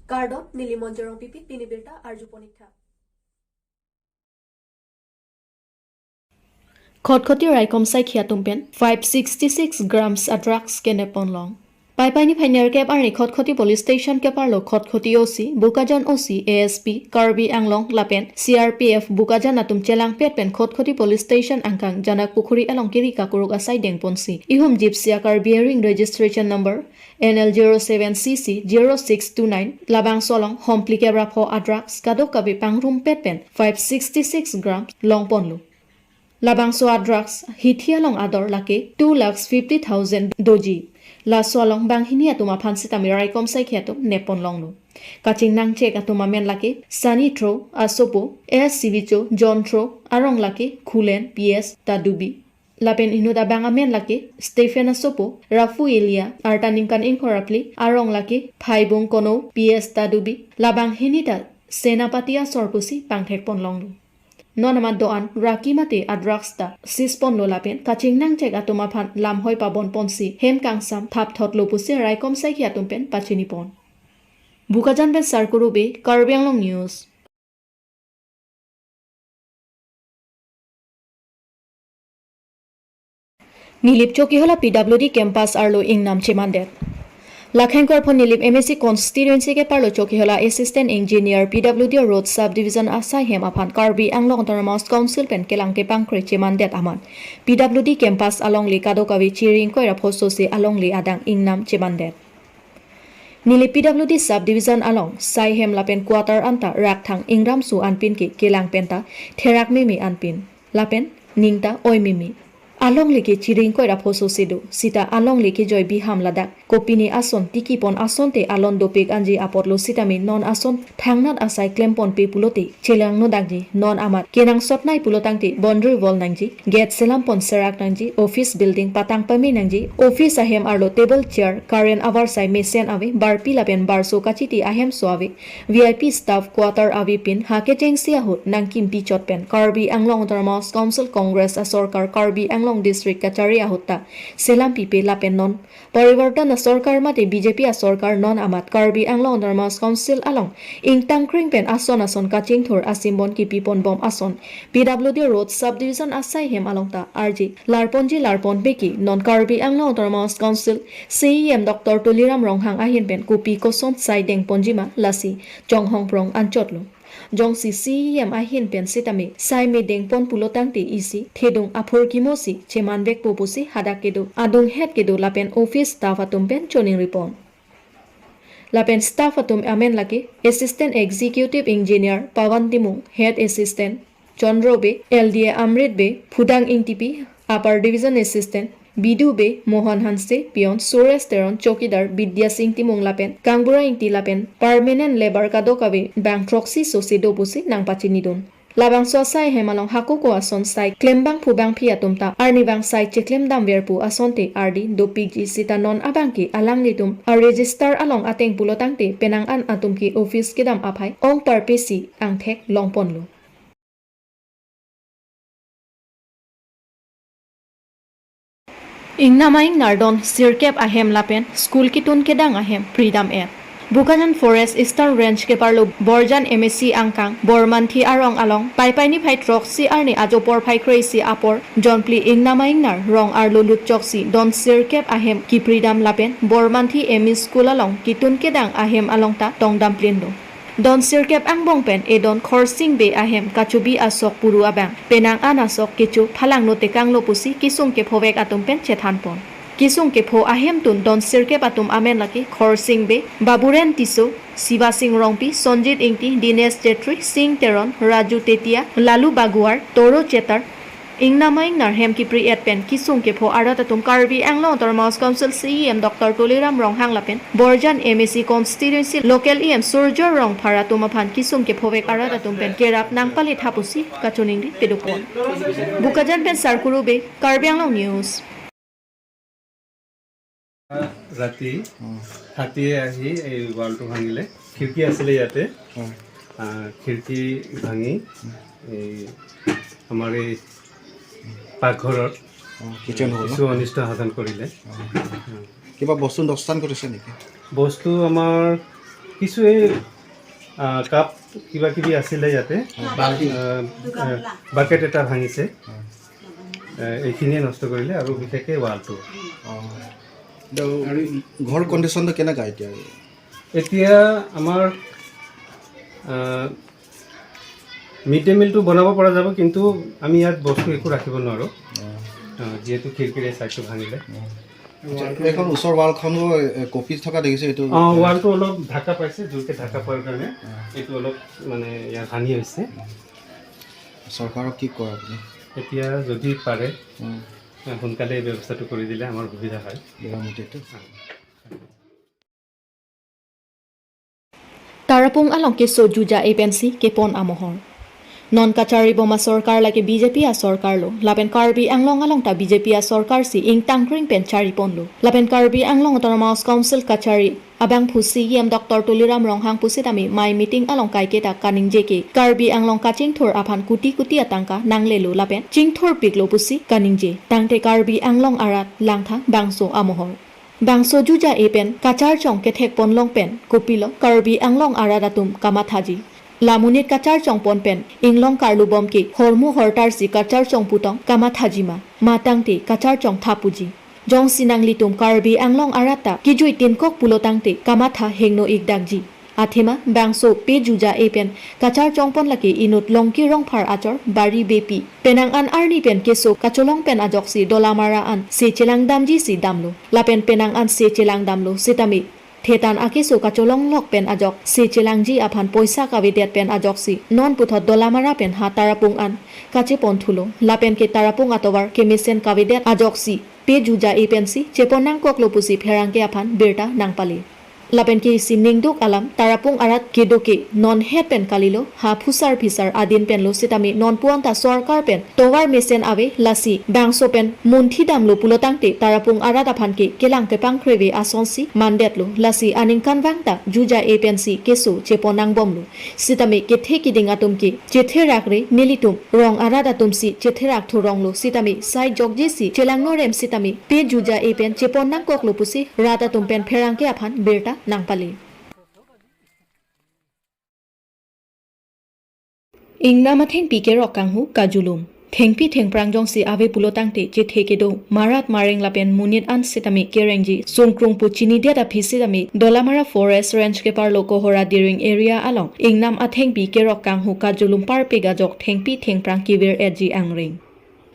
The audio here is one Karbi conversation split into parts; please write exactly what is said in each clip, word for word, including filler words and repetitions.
Kardom, neli Monjorong Pipi, pini birta arju ponik tha. Khatkhati raikom saikhi atum pen five sixty-six grams a drugs kenep ponlong. Paipai niphai nerkep arni Khatkhati Police Station keparlo Khatkhati O C, Bokajan O C, A S P, Karbi Anglong lapen C R P F Bokajan atum chelangpet pen Khatkhati Police Station angkang Janak Pukhuri along kiri kakuruk asai dengponsi ihum Jeep Siya Karbi Ring registration number N L zero seven C C zero six two nine labangso along hompli kep ra pho a drugs kadokave pangrumpet pen five sixty-six grams longponlo. Labangso a drugs hithi along ador lake two lakhs fifty thousand doji. Laso along banghini atum aphan sitame raikom saikhi atum nepponlonglo. Kachingnangchek atum amen lake Sani Tro, asopo, S Sivicho, John Tro, arong lake Khulen, P S Tadubi. Lapen inut abang amen lake Stephen asopo, Rafu Elia, arta ningkan ingkoi ra phli, arong lake Phaibung Kono, P S Tadubi. Labang hini ta Senapati asor pusi pangthek ponlonglo. Non amat do-an raki mate a drugs ta seize ponlo lapen kachingnangchek atum aphan lamhoi pabon ponsi hem kangsam thapthotlo pusi raikom saikhi atum pen pachini pon. Bokajan pen Sarkuru Bey, Karbi Anglong News. Nilip Chokihola P W D campus arlo ingnam chemandet. Lakhang Korpho Nilip M A C constituency keparlo Chokihola Assistant Engineer P W D Road Subdivision asai hem aphan Karbi Anglong Autonomous Council pen kelang kepangkre chemandet amat P W D campus alongle kadokave chiri ingkoi ra pho sose alongle adang ingnam chemandet. Nilip P W D Subdivision along sai hem lapen quarter anta rakthang ingramso anpin ke kelang penta therak meme anpin lapen ningta oi meme. Alongle ke chiri ingkoi ra pho sose do, sita alongle kejoi biham ladak kopine ason tikipon asonte alon dopik anji apotlo sitame non ason thangnat asai klemponpe pulote chelangno dakji. Non amat kenangsot nai pulotangte boundary wall nangji, gate selampon serak nangji, office building patang pame nangji, office ahem arlo table chair, current avarsai mesen ave, barpi lapen barso kachiti ahemso ave, V I P staff quarter avepin ha kechengsi ahut nangkimpi chot pen Karbi Anglong Autonomous Council Congress asorkar Karbi Anglong District kachari ahut ta selam pipe lapen non Parivartan asorkar mate B J P asorkar non amat Karbi Anglong Autonomous Council along ingtangkring pen ason ason kachingthur asimbon kipiponbom ason P W D Road Subdivision asai hem along ta arje larponji larponpe ke non Karbi Anglong Autonomous Council C E M Doctor Tuliram Ronghang ahin pen kopi koson sai dengponji ma lasi chonghong prong anchotlo. Jongsi C E M ahin pen sitame sai me dengpon pulotangte isi thedung aphurkimo si chemanvekpo pusi hadak kedo adunghet kedo lapen office staff atum pen choningripon. Lapen staff atum amen lake Assistant Executive Engineer Pawan Timung, Head Assistant Chandra Bey, L D A Amrit Bey, Phudang Ingtipi, Upper Division Assistant Bidu Bey, Mohan Hanse, Peon Suresh Teron, Chowkidar Bidya Singh Timung lapen Kangbura Ingti lapen permanent labour kadokave bang throksi sose do pusi nangpachinidun. Labangso asai hem along hako ko ason sai klembangphu bangphi atum ta arnivang sai cheklemdamver pu asonte ardi dopikji sita non abangke alanglitum a register along ateng pulotangte penang an atum ke office kedam aphai ongparpe si angthek longponlo. Ingnam a ingnar don sirkep ahem lapen school kitun kedang ahem pridam et. Bokajan Forest Eastern Range keparlo Borjan M A C angkang Bormanthi arong along Paipai niphai throksi arni ajo porphai kre-isi apor jonphli ingnam a ingnar rong arlo lutchoksi don sirkep ahem kipridam lapen Bormanthi M E School along kitun kedang ahem along ta tongdamplin do. Don sirkep angbong pen edon Khorsing Bey ahem kachobi asok puru abang penang an asok kecho phalangno tekanglo pusi kesung kephovek atum pen chethanpon. Kesung kepho ahemtun don sirkep atum amen lake Khorsing Bey, Baburen Tisso, Siva Singh Rongpi, Sonjit Ingti, Dinesh Chetri, Singh Teron, Raju Tetia, Lalu Baguar, Toro Chetar, ingnam a ingnar hem kipri et pen kesung kepho arat atum Karbi Anglong Autonomous Council C E M Doctor Tuliram Ronghang lapen Borjan M A C constituency local E M Surjya Rongphar atum aphan kesung kephovek arat atum pen kerap nangpalitha pusi kachoningri pedopon. Bokajan pen Sarkuru Bey, Karbi Anglong News. ৰাতি হাতীয়ে আহি এই ৱালটো ভাঙিলে। খিৰিকী আছিলে ইয়াতে। খিৰিকী ভাঙি এই আমাৰ এই পাকঘৰত কিচেন হ'ল ন? কিছু অনিষ্ট সাধন কৰিলে। কিবা বস্তু নকচান কৰিছে নেকি? বস্তু আমাৰ কিছু এই, আহ, কাপ কিবা কিবি আছিলে ইয়াতে। বাল্টি। আহ, আহ, বাকেট এটা ভাঙিছে। আহ, এইখিনিয়ে নষ্ট কৰিলে আৰু বিশেষকৈ ৱালটো। অ। আৰু ঘৰ কণ্ডিশ্যনটো কেনেকা এতিয়া? এতিয়া আমাৰ, আহ, মিড ডে মিলটো বনাব পৰা যাব, কিন্তু আমি ইয়াত বস্তু একো ৰাখিব নোৱাৰোঁ। অ। অ, যিহেতু খিৰিকীৰে ছাইডটো ভাঙিলে। অ। আচ্ছা, এইখন ওচৰ ৱালখনো, এ, কঁপি থকা দেখিছে এইটো? অ, ৱালটো অলপ ঢাকা পাইছে, জোৰকে ঢাকা পোৱাৰ কাৰণে অ। এইটো অলপ মানে ইয়াৰ হানি হৈছে। চৰকাৰক কি কয় আপুনি? এতিয়া যদি পাৰে, উম। সোনকালে এই ব্যৱস্থাটো কৰি দিলে আমাৰ সুবিধা হয়। মেৰামতিটো? অ। Tarapung along keso juja pensi kepon amohor. Non kachari bom asorkar lake B J P asorkar lo. Lapen Karbi Anglong along ta B J P asorkar si ingtangkring pen chariponlo. Lapen Karbi Anglong Autonomous Council kachari abangphu C E M Doctor Tuliram Ronghang pusitame mei meeting along kaiketa kaningje ke Karbi Anglong kachingthur aphan kuti kuti atangka nanglelo lapen chingthurpiklo pusi kaningje. Tangte Karbi Anglong arat langtha bangso amohor. Bangso juja pen kacharchong kethekponlong pen kopilo Karbi Anglong arat atum kamathaji. La monit kacharchongpon pen inglong karlubom ke hormu hortar si kacharchong putong kamathajima, matangte kacharchong thapuji. Jongsi nanglitum Karbi Anglong arat ta kejui tinkok pulo tangte kamatha hingno ikdakji. Athema bangso pe juja pen kacharchongpon lake inut Longki Rongphar achor Bari Beypi. Penang an arni pen keso kacholong pen ajoksi Dolamara an se chelangdamji si damlo. Lapen penang an se chelangdamlo sitame thetan akeso kacholonglok pen ajok se chelangji aphan poisa kavedet pen ajoksi non puthot Dolamara pen ha Tarapung an kacheponthulo. Lapen ke Tarapung atovar kemesen kavedet ajoksi pe juja pensi chepon nangkoklo pusi pherangke aphan birta nangpale. Lapen ke isi ningduk alam Tarapung arat kedo ke non het pen kalilo, ha phusar phisar adin penlo sitame non puan ta sorkar pen tovar mesen ave, lasi bangso pen munthi damlo pulo tangte Tarapung arat aphan ke kelang kepangkreve asonsi mandetlo, lasi aningkanvang ta juja pensi keso chepon nangbomlo. Sitame kethe kiding atum ke chetherakre, nelitum rong arat atum si chetherak thuronglo sitame sai jokje si chelangno rem sitame pe juja pen chepon nangkoklo pusi rat atum pen pherangke aphan birta nangpale. Ingnam athengpi kerok kanghu kajulum. Thengpi thengphrang jongsi ave pulo tangte chethe kedo, marat mareng lapen monit an sitame kerengji sungkrung pu chinidet aphi sitame Dolamara Forest Range keparlo Kohora Diring area along ingnam athengpi kerok kanghu kajulum parpik ajok thengpi thengphrang kevir-etji angring.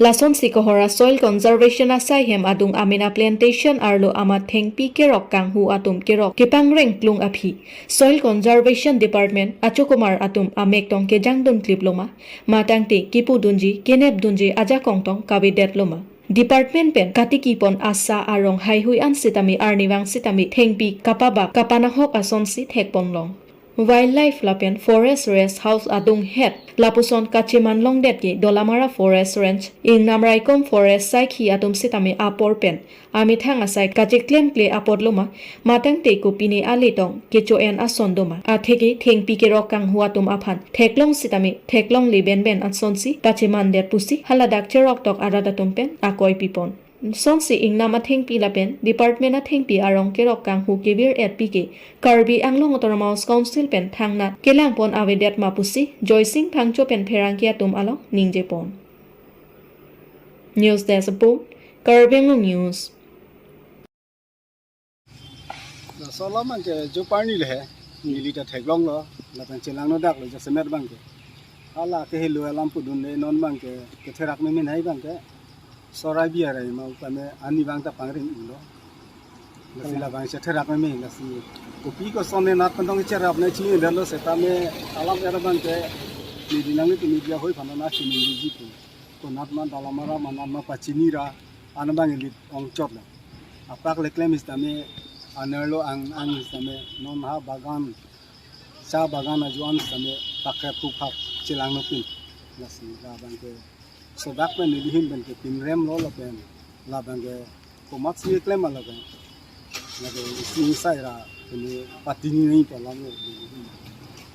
Lasonsi Kohora Soil Conservation asai hem adung amena plantation arlo amat thengpi kerok kanghu atum kerok kepangreng klung aphi Soil Conservation Department achokomar atum amek tong kejangdun kliploma, matangte kipudunji kenepdunji ajakong tong kavedetloma. Department pen katikipon asa arong haihui an sitame arnivang sitame thengpi kapabak kapanahok asonsi thekponlong. Wildlife lapen Forest Rest House adung het lapuson kachemanlongdet ke Dolamara Forest Range, ingnam raikom forest saikhi atum sitame apor pen amethang asai kacheklemkle apotloma, matangte kopine ale tong kecho-en ason doma. Atheke thengpi kerok kanghu atum aphan theklong sitame theklongle benben asonsi pachemandet pusi haladak cheroktok arat atum pen akoi pipon. Sonsi ingnam athengpi lapen department athengpi arong kerok kanghu kevir-etpi ke Karbi Anglong Autonomous Council pen thangnat kelangpon avedetma pusi Joysing Phangcho pen pherangke atum along ningjepon. News Desk Report, Karbi Anglong News. Laso alam abangke jo parni le he, neli ta theklonglo, lapen chelangno daklo jasemet abangke. Hala kehelo alam pudunde non abangke, ketherak memen hai abangke. Sorai biarai ma tame ani abang ta pangring-ilo. Lasi labang chetherak memen lasi. Kopi koson ne nat pen tong cherap ne chinidetlo setame alam era abangke. Neli nanglitum media hoi aphan nangchiniji pu. Konat ma Dolamara ma nat ma pachinira an abang elit ongchotlo. Apak le klem sitame anerlo ang ang sitame non ha bagan, cha bagan ajo-an sitame paket puphak chelangnopin. Lasi labangke sodak pen neli ahin pen ke pinremlo lapen labangke komatsi keklem ma lapen. Lake isi sai ra kene patinine pu alam lo.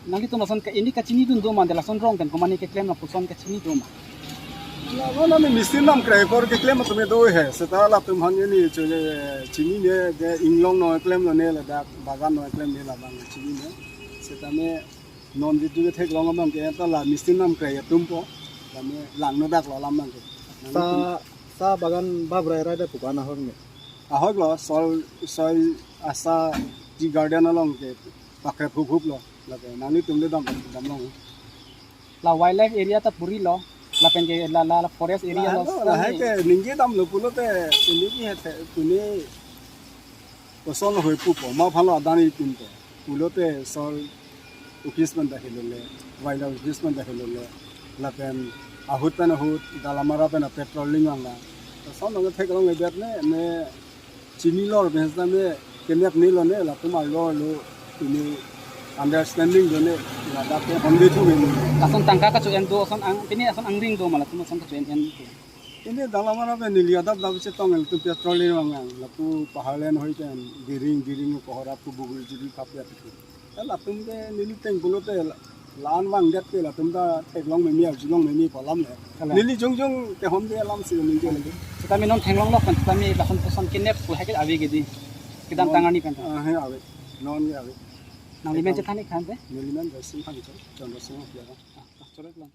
Nanglitum lason ke ini kachinidun doma, de lason rong pen komatne keklem lapuson kachini doma. Labang neli mistri namkrei apor keklem atum do he. Seta latum aphan neli chole chinine, de inglong no klemlone, ladak bagan no klemlone, labang chinine. Seta me non jitu ketheklong abang ke ta la mistri namkrei atumpo. Tame langno dak lo alam abang ke. Sa, sa bagan bab rai rai de pu ko-an ahok ne? Ahoklo, sol, sol asa tea garden along ke pakre phup phup lo. Lapen nanglitum le dam, damlong. La wildlife area ta puri lo. Lapen ke la, la, la forest area lo. Lahai lo, lahai ke ningje damlo pulote, ningje he the, pune koson lo hoi pupo, ma phalo adan ipinpo. Pulote sol office pen ta helole, wildlife office pen ta helole. Lapen ahut pen ahut, Dalamara pen a patrolling vangla. Koson lo theklong le bet ne, ne chinilor pen seta me kenek nilone, latum arlo arlo pine understanding done, ladak ke hom de thu me ni. Lason tangka kacho-en do, ason ang, pine ason angring do ma latum ason kacho-en en ke? Pine Dalamara pen neli adap dap chetong el tum petrol le mang ang, lapu paharlen hoi pen diring diring kohora pu bugul jiri kapya tu. Kan latum ke neli theng pulote la-, lan vangdet ke latum ta theklong meme, arjulong meme pu alam le. Kalang. Neli jongjong kehom de alam si ningje lagi. Seta me non theklong lo kan, seta me lason koson kenep pu hai ke ave ke di. Kedamtang arni pen ta. Ah, he ave. Non ke ave. Nanglimen chethan ik than te? Nelimen Joysing Phangcho, Chandra Sing Apiara. Ah, chorek lang.